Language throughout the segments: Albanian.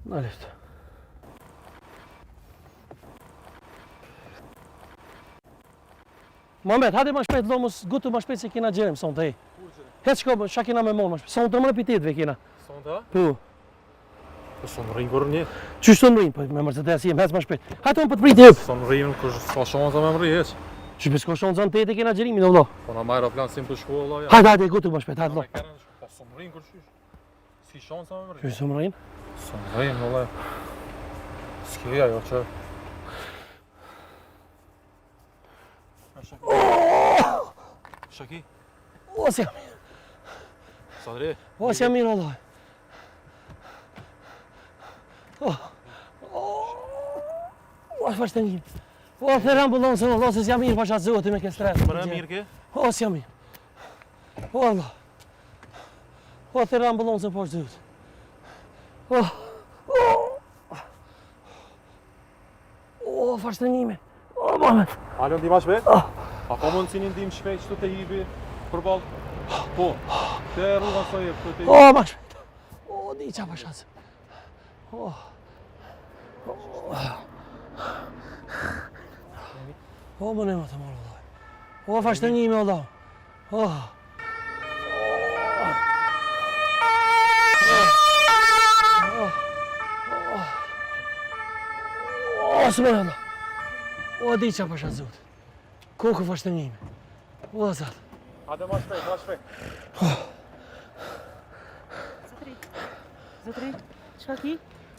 Na lehtë. Mohamed, hajde ma shpejt vëlla, mos gutu ma shpejt se kena xhirim sonte, ej. Hec shko, çka kena me morë ma shpejt. Sonte më repitetve kena. Sonte? Po. Po s'un rrin kur një. Qysh s'un rrin, po me Mercedes jem, hec ma shpejt. Hajde unë po të prit hip. S'un rrin, kush s'ka shansa me mrri hiç. Qysh po s'ka shansa në tetë kena xhirimin, vëlla. Po na me aeroplan si për shkollë, vëlla. Hajde, hajde, gutu ma shpejt, hajde vëlla. Po s'un rrin kur qysh. S'ki shansa me mrri. Qysh s'un rrin? S'un rrin, vëlla. S'ke ajo që. Shaki? O, s'jam mirë. Sadri? O, s'jam mirë, Allah. O, o, o, çfarë shtrëngimi. O, thërë ambulancën, Allah, se s'jam mirë, pasha Zotin me ke stres. Për e mirë ke? O, s'jam mirë. O, Allah. O, thërë ambulancën, pasha Zotin. O, o, O, çfarë shtrëngimi. O, Mohamed. Alo, ndihma shpejt? A ka mundësi një ndihmë shpejt qëtu te hipi përballë? Po, te rruga sa jep, te hipi. O, ma shpejt. O, di qa pasha O. O, më në më të marrë, vëlla. O, çfarë shtrëngimi, vëlla. O. O, së mërë, O, di qa pasha Zotin. Koku çfarë shtrëngimi. O, zat. Hajde ma shpejt, ma shpejt. Zotri, zotri, çka ki?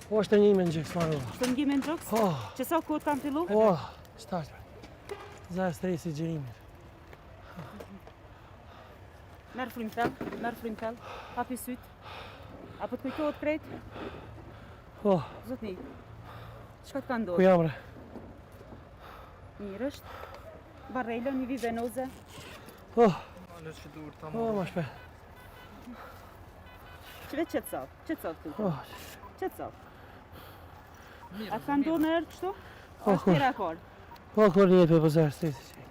O, shtrëngime në gjoks, marë. Shtrëngime në gjoks? Që sa kohë kanë fillu? O, qëtash, Zërë stresi xhirimit. Merr frymë thellë, merr frymë thellë, hapi sytë. A po të kujtohet krejt? Po. Zotni, çka të ka ndodhur? Ku jam bre? Mirë është. Barrelo, një vijë venoze. Po. Po, ma shpejt. Që vetë qetësohu, qetësohu këtu. Po. Qetësohu. A të ka ndodhur ndonjëherë kështu? Po, është hera e parë? Po, kur një të po zërë, si, si.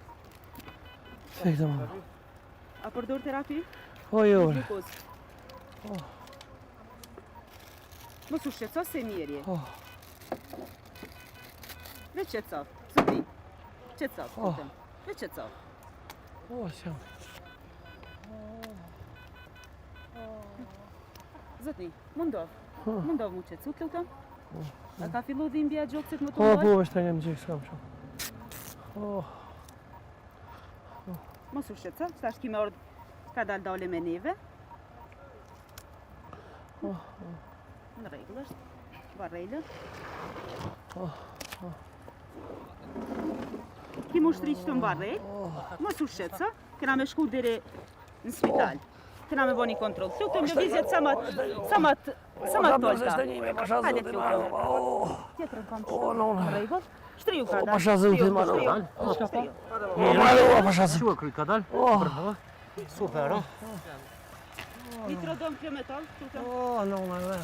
Si, këtë më. A përdor terapi? Po, jo, bre. Glukozë. Po. Mos u shqetëso se mirë je. Po. Veç qetësohu, zotni. Qetësohu, Po. lutem. Veç qetësohu. Po, s'jam. Zotni, mundohu. Po. Mundohu m'u qetësu, të lutem. A ka fillu dhimbja e gjoksit më të Po, mbaj? po, është e një gjokës kam shumë. Po. Mos u shqetëso, tash ki me ardhë ka dalë dale me neve. Po, Në rregull është. Barrelën. Po, Ki m'u shtri qëtu në barrelë. Mos u shqetëso, kena me shku deri në spital. Kena me bo një kontroll. Lutem lëvizjet sa ma sa ma sa ma të tolta. Hajde të lutem. Tjetrën kam O, nona. Në rregull. Shtriju ka O, dalë. pasha Zotin, ma Shtriju, nona. shtriju. O, ma o, pasha Zotin. Shua kry ka dal? O, Super, o. Nitrodon klometal, lutem. o, nona, ve.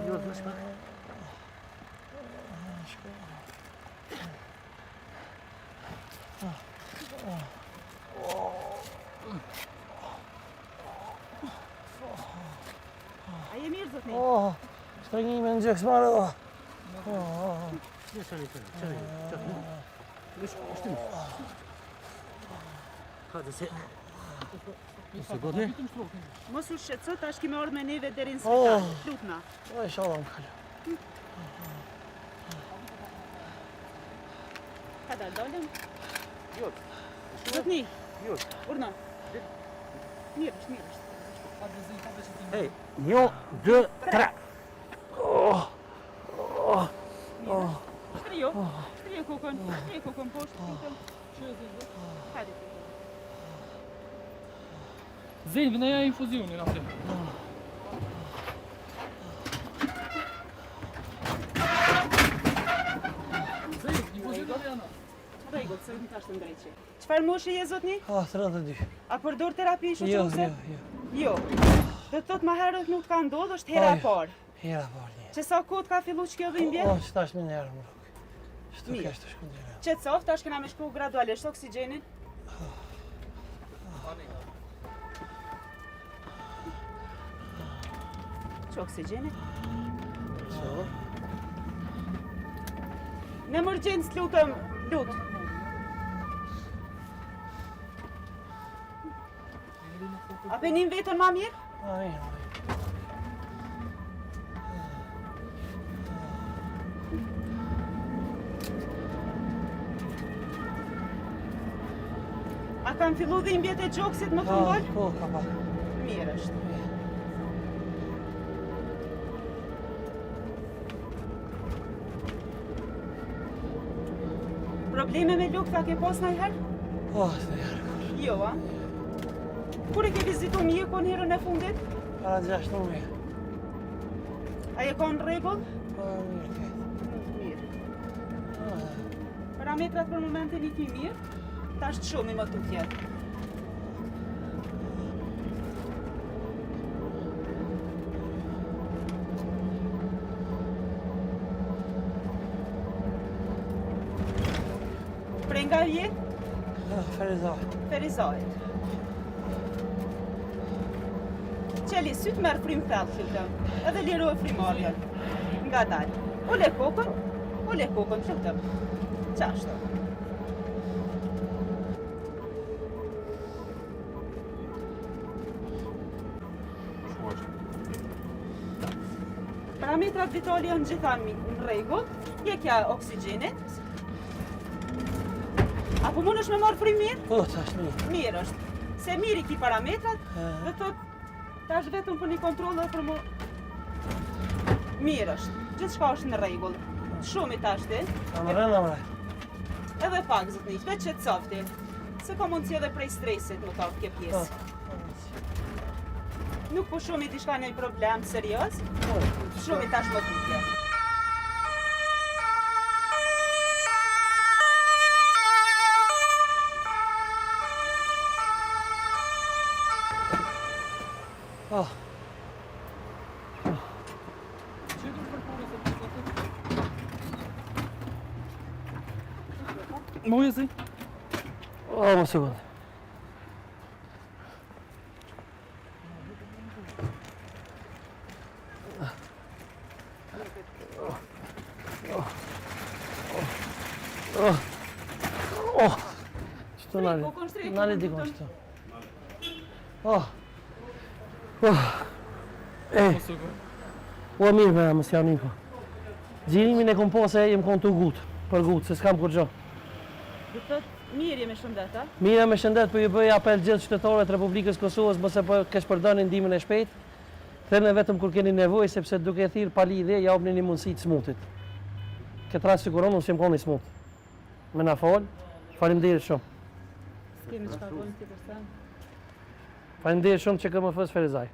Jo, të shka. A je mirë zotni? O, shtrëngime në gjoks, marë, o. O, o, o. Një shani, shani, shani, shani. Shtim. Hajde se. Ose godni? Mos u shqetëso, tash ki me ardhë me neve deri në spital. Oh. Lutna. O, inshallah, më kalë. Ka dalë dalëm. Jo. Zotni. Jo. Urno. Mirë është, mirë është. Ej, një, dy, tre. Mirë është. Shtriju. Shtriju kokën. Shtriju kokën poshtë, lutem. Hajde. Zejnë, vënë infuzionin aty. Zejnë, infuzionin janë. Rregull, se më tash të ndreqi. Çfarë moshe je zotni? O, 32. A përdor terapi Jo, shoqëruese? jo, jo. Jo. Do të thotë ma herët nuk ka ndodhur, është hera e Po, jo. parë. Hera e parë, një. Që sa kohë të ka fillu që kjo dhimbje? O, që tash më njerë, më rrugë. Qëtu Mirë. kesh të shku njerë. Qetësof, tash kena me shku gradualisht oksigjenin. Që oksigjenin? Në emergjencë, lutem, lut. A pe nin veten ma mirë? Ma mirë, ma mirë. A kanë fillu dhimbjet e gjoksit me të ngol? Po, ka pak. Mirë është. Probleme me lukth a ke pas najherë? Po, asnjëherë. Jo, a? Kur e ke vizitu mjekun herën e fundit? Para 6 muaj. A je konë në rregull? Po, mirë, krejt. Mirë. Parametrat për momentin i ki mirë, tash të shohim më tutje. Prej nga je? Ferizaj. Ferizajt. Çeli sytë merr frymë thellë, lutem. Edhe liro frymëmarrjen. Ngadalë. Ule kokën, ule kokën, lutem. Qashtu. Parametrat vitale janë gjitha në rregull. Hjekja oksigjenit. A po mundesh me marrë frymë mirë? Po, tash mirë. Mirë është. Se mirë i ki parametrat, dhe thot, tash vetëm për një kontroll dhe për mu... Mirë është. Gjithçka është në rregull. Shumë i tash ti. A më rëna më Edhe pak, zotni, veç qetësohu ti. Se ka mundësi edhe prej stresit me t'ardhë kjo pjesë. Po. Nuk po shohim diçka një problem serioz. Shohim tash më tutje. Oh. Muje si? Oh, më sekundë. Oh. Oh. Qëtu nali. Nali dikon qëtu. Oh. Oh. E. O mirë me mos jam po. Xhirimin e kom po se jem konë tu gut, për gut, se s'kam kurgjo. Do të thotë mirë je me shëndet, a? Mirë me shëndet, po ju bëj apel gjithë qytetarëve të Republikës Kosovës, mos e po keqpërdorni ndihmën e shpejtë. Thirrni vetëm kur keni nevojë, sepse duke e thirrë pa lidhje, ja jepni një mundësi të smutit. Këtë rast siguron, unë s'jem konë i smut. Me na fal, faleminderit shumë. S'kemi çka bëjmë tjetër sen. Faleminderit shumë QKMF-së Ferizaj.